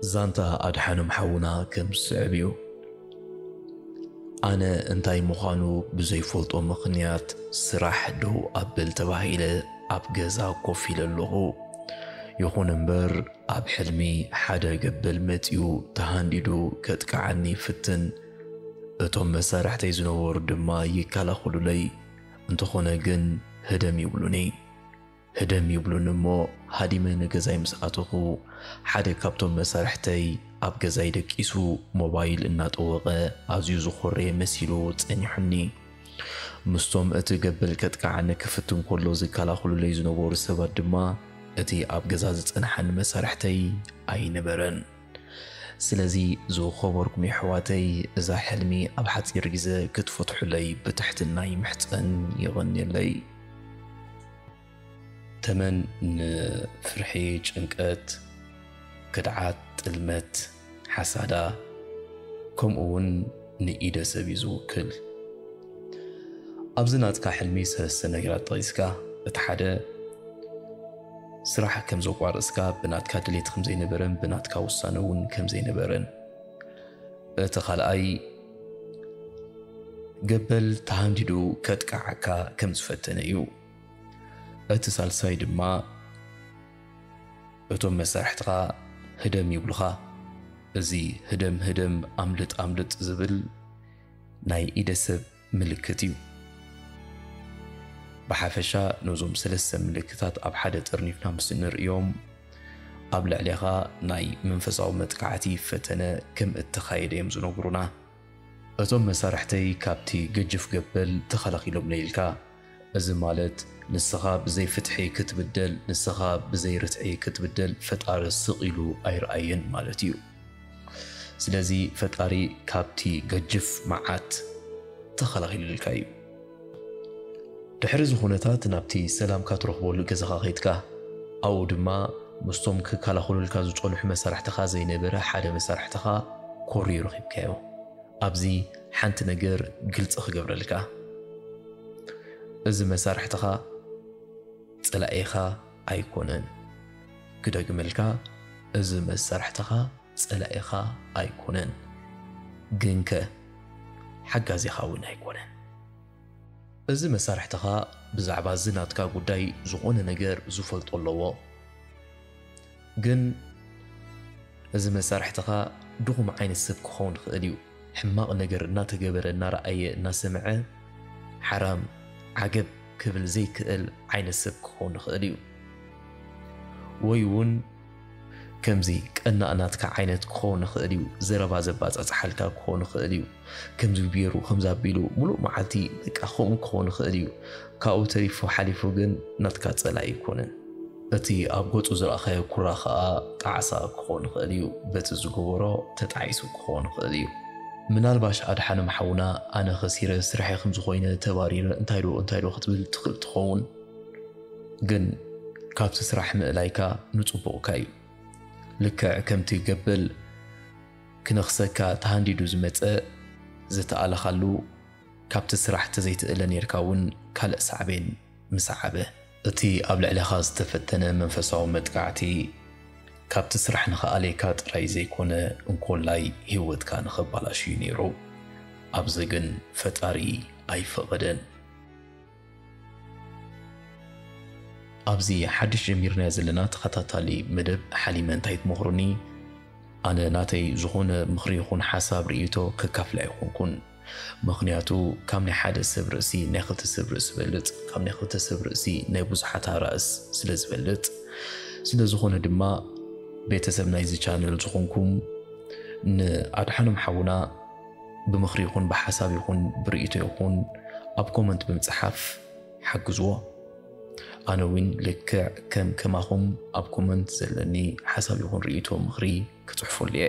ዛንታ ኣድሓኖም ሓውና ከም ዝስዕብ እዩ። ኣነ እንታይ ምዃኑ ብዘይፈልጦ ምኽንያት ስራሕ ደው ኣብል ተባሂለ ኣብ ገዛ ኮፍ ኢለ ኣለኹ። ይኹን እምበር ኣብ ሕልሚ ሓደ ገበል መጺኡ ተሃንዲዱ ከጥቅዓኒ ይፍትን። እቶም መሳርሕተይ ዝነበሩ ድማ ይከላኸሉለይ። እንተኾነ ግን ህደም ይብሉኒ። ህደም ይብሉኒ እሞ ሃዲመ ንገዛይ ምስ ኣተኹ ሓደ ካብቶም መሳርሕተይ ኣብ ገዛይ ደቂሱ ሞባይል እናጠወቐ ኣዝዩ ዝኾረየ መሲሉ ጸኒሑኒ። ምስቶም እቲ ገበል ከጥቅዓኒ ክፍትን ከሎ ዝከላኸሉለይ ዝነበሩ ሰባት ድማ እቲ ኣብ ገዛ ዝጸንሓኒ መሳርሕተይ ኣይነበረን። ስለዚ ዝኸበርኩም የሕዋተይ፣ እዛ ሕልሚ ኣብ ሓጺር ግዜ ክትፈትሑለይ ብትሕትና ይምሕጸን። የቐንየለይ። ተመን ንፍርሒ፣ ጭንቀት፣ ክድዓት፣ ጥልመት፣ ሓሳዳ፣ ከምኡ እውን ንኢደ ሰብ እዩ ዝውክል። ኣብዚ ናትካ ሕልሚ ሰለስተ ነገራት ጠቒስካ፣ እቲ ሓደ ስራሕ ከም ዘቋረጽካ፣ ብናትካ ድሌት ከም ዘይነበረን ብናትካ ውሳነ እውን ከም ዘይነበረን፣ እቲ ካልኣይ ገበል ተሃንዲዱ ከጥቅዓካ ከም ዝፈተነ እዩ። እቲ ሳልሳይ ድማ እቶም መሳርሕትኻ ህደም ይብሉኻ። እዚ ህደም ህደም ኣምልጥ ኣምልጥ ዝብል ናይ ኢደ ሰብ ምልክት እዩ። ብሓፈሻ ነዞም ሰለስተ ምልክታት ኣብ ሓደ ጠርኒፍና ምስ እንርእዮም ኣብ ልዕሌኻ ናይ መንፈሳዊ መጥቃዕቲ ፈተነ ከም እተኻየደ እዮም ዝነግሩና። እቶም መሳርሕተይ ካብቲ ገጅፍ ገበል ተኸላኺሎምለይ ኢልካ፣ እዚ ማለት ንስኻ ብዘይ ፍትሒ ክትብደል፣ ንስኻ ብዘይ ርትዒ ክትብደል ፈጣሪ ስቕ ኢሉ ኣይረኣየን ማለት እዩ። ስለዚ ፈጣሪ ካብቲ ገጅፍ መዓት ተኸላኺሉልካ እዩ። ድሕሪ እዚ ኩነታት ናብቲ ሰላምካ ትረኽበሉ ገዛኻ ከይድካ፣ ኣብኡ ድማ ምስቶም ክከላኸሉልካ ዝጸንሑ መሳርሕትኻ ዘይነበረ ሓደ መሳርሕትኻ ኮርዩ ረኺብካዮ። ኣብዚ ሓንቲ ነገር ግልጺ ክገብረልካ፣ እዚ መሳርሕትኻ ጸላኢኻ ኣይኮነን። ክደግመልካ፣ እዚ መሳርሕትኻ ጸላኢኻ ኣይኮነን፣ ግንከ ሓጋዚኻ እውን ኣይኮነን። እዚ መሳርሕትኻ ብዛዕባ እዚ ናትካ ጉዳይ ዝኾነ ነገር ዝፈልጦ ኣለዎ። ግን እዚ መሳርሕትኻ ድኹም ዓይነት ሰብ ክኸውን ይኽእል እዩ። ሕማቕ ነገር እናተገበረ እናረኣየ እናሰምዐ ሓራም ዓገብ ክብል ዘይክእል ዓይነት ሰብ ክኸውን ይኽእል እዩ። ወይ እውን ከምዚ ቀናእ ናትካ ዓይነት ክኸውን ይኽእል እዩ። ዘረባ ዘባጻጽሓልካ ክኸውን ይኽእል እዩ። ከምዚ ገይሩ ከምዚ ኣቢሉ ሙሉእ መዓልቲ በቃ ከምኡ ክኸውን ይኽእል እዩ። ካብኡ ተሪፉ ሓሊፉ ግን ናትካ ጸላኢ ኣይኮነን። እቲ ኣብ ገጹ ዝረኣኻዮ ኩራ ኸኣ ጣዕሳ ክኸውን ይኽእል እዩ። በቲ ዝገበሮ ተጣዒሱ ክኸውን ይኽእል እዩ። ምናልባሽ ኣድሓኖም ሓውና ኣነ ኸሲረ ስርሐይ ከም ዝኾይነ ተባሪረ እንታይ ዶ እንታይ ዶ ክትብል ትኽእል ትኸውን። ግን ካብቲ ስራሕ ምእላይካ ንጽቡቕካ እዩ። ልክዕ ከምቲ ገበል ክነኽሰካ ተሃንዲዱ ዝመጸ ዝተኣለኻሉ ካብቲ ስራሕ ተዘይትእለ ኔርካ እውን ካልእ ሳዕቤን ምሰዓበ። እቲ ኣብ ልዕሌኻ ዝተፈተነ መንፈሳዊ መጥቃዕቲ ካብቲ ስራሕ ንኽኣልየካ ጥራይ ዘይኮነ እንኮላይ ህይወትካ ንኸባላሽዩ ነይሩ። ኣብዚ ግን ፈጣሪ ኣይፈቐደን። ኣብዚ ሓድሽ ጀሚርናዮ ዘለና ተኸታታሊ መደብ ሓሊመ እንታይ ትመኽሩኒ? ኣነ ናተይ ዝኾነ ምኽሪ ይኹን ሓሳብ ርእይቶ ከካፍል ኣይኮንኩን። ምኽንያቱ ካብ ናይ ሓደ ሰብ ርእሲ ናይ ክልተ ሰብ ርእሲ ይበልጽ፣ ካብ ናይ ክልተ ሰብ ርእሲ ናይ ብዙሓት ኣራእስ ስለ ዝበልጽ። ስለ ዝኾነ ድማ ቤተሰብ ናይዚ ቻነል ዝኾንኩም ንኣድሓኖም ሓውና ብምኽሪ ይኹን ብሓሳብ ይኹን ብርእይቶ ይኹን ኣብ ኮመንት ብምጽሓፍ ሓግዝዎ። ኣነ እውን ልክዕ ከም ከማኹም ኣብ ኮመንት ዘለኒ ሓሳብ ይኹን ርእይቶ ምኽሪ ክጽሕፈሉ እየ።